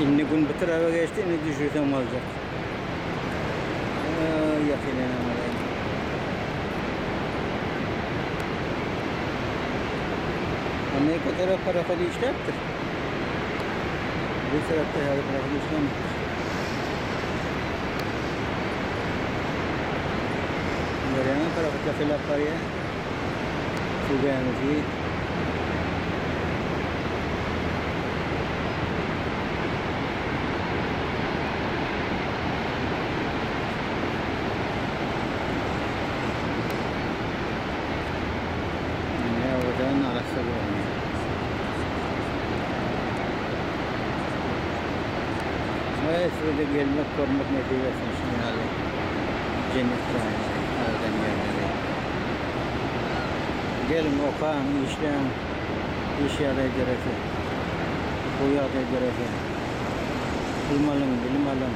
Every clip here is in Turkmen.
Indi gün bu tarapa geçdi, indi düşürsem boljak. Ýakynlanam bolaýyn. Amerika tarap parahod işläpdir. Bu tarapda häzir parahod işlemipdir. Görýäňmi parahod ýakynlap barýar. Suw gämisi. Ne owadan arassa görünýär. Aý size-de gelmek görmek nesip etsin şunuň ýaly jennet jaýlary, owadan ýerleri. Geliň okaň, işläň, iş ýagdaýy dörese, gowy ýagdaý dörese, ylym alyň, bilim alyň,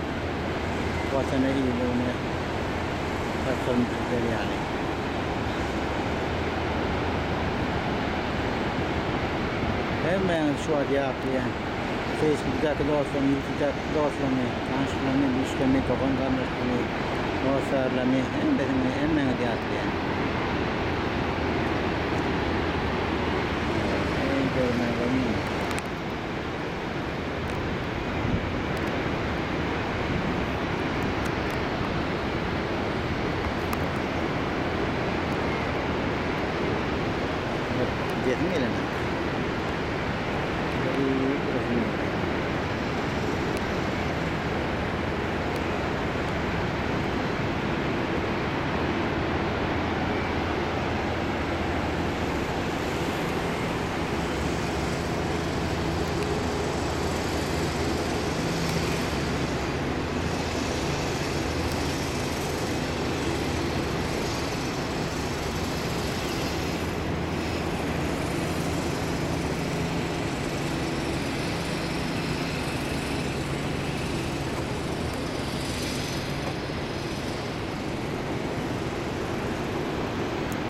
Watana iýiligine gatyryn sizler ýaly. Hemmäňizi şu wagt ýatlaýan. Facebookdaky dostlarymy, Youtubedaky dostlarymy, tanyşlarymy, bilişlerimi, dogan garyndaşlarymy, dostarlarymy hemmesini hemmäňizi ýatlaýan. Eý görmän bolmaýar.